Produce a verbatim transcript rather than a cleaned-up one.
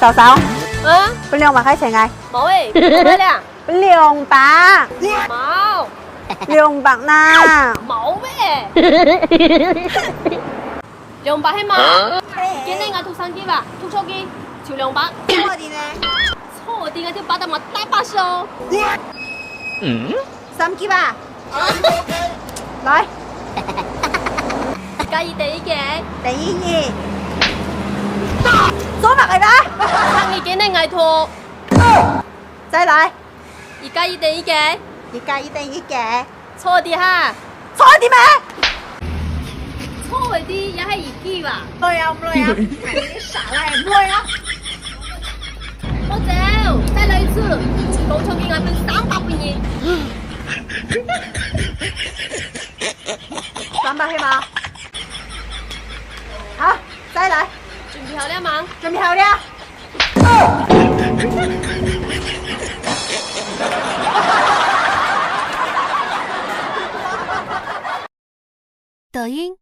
嫂嫂，嗯？分兩百塊錢𠊎。無欸，無欸啦。分兩百。無。兩百啦。無欸。兩百係無？今日𠊎讀三句話，讀錯句，就兩百。錯个呢？錯个，𠊎就巴掌嘛大把手。嗯？ 三句話。來。一加一等於幾？等於二。做麼个啦？上一句呢，𠊎讀。再來。一加一等於幾？一加一等於幾？錯个哈。錯个咩？錯个也係一句吧。對啊，毋對啊。你傻啦，毋對啊。 好走，再來一次。講錯句，𠊎分三百分你。三百係無？好，再來。準備好了嗎？準備好了。抖音